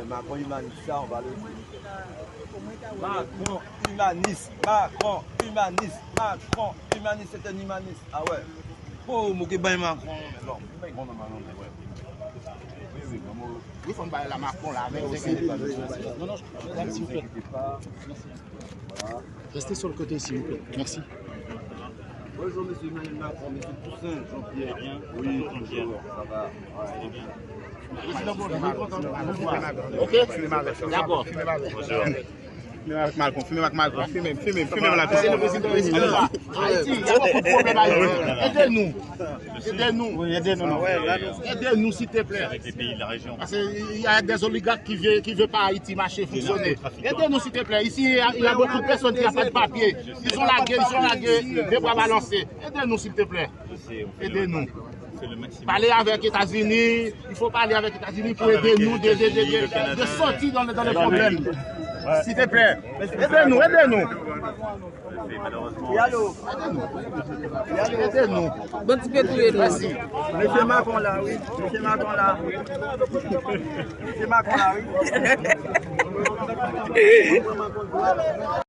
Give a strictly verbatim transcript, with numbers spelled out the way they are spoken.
Macron humaniste, ça, on va le dire. Macron humaniste, Macron humaniste, Macron humaniste, c'est un humaniste. Ah ouais. Oh, mwen ke bay Macron, men bon, mwen bay Macron, men ouais. Oui, oui, mwen, mwen, wi, fò n bay la Macron la, avèk Non, non, madame, s'il vous plaît. Merci. Voilà. Restez sur le côté, s'il vous plaît. Merci. Bonjour, monsieur Emmanuel Macron, monsieur Toussaint, Jean-Pierre. Oui, bonjour, ça va. Ouais. Ok. Dakò. Bonjour. Fime avèk Malcom, fime avèk Malcom, fime, fime, fime avèk Malcom. Se le prezidan Ayiti, y a beaucoup de problèmes Ayiti. Ede nou. Ede nou. Ede nou, silteplè. Paske y a des oligarques qui veulent, qui veulent pas Haïti marcher, fonctionner. Ede nou, silteplè. Isi, y a, y a beaucoup de personnes qui n'ont pas de papier. Ils sont largués, ils sont largués, les bras balancés. Ede nou, silteplè. Ede nou. Pale avèk Etazini. Il faut parler avec États-Unis pour aider nous de, de, de, de, de sortir dans, dans les problèmes. Silteplè. Ede nou, ede nou. Ede nou. Bon, ti pe touye nou. Mesye Macron la, wi. Mesye Macron la. Mesye Macron la, wi.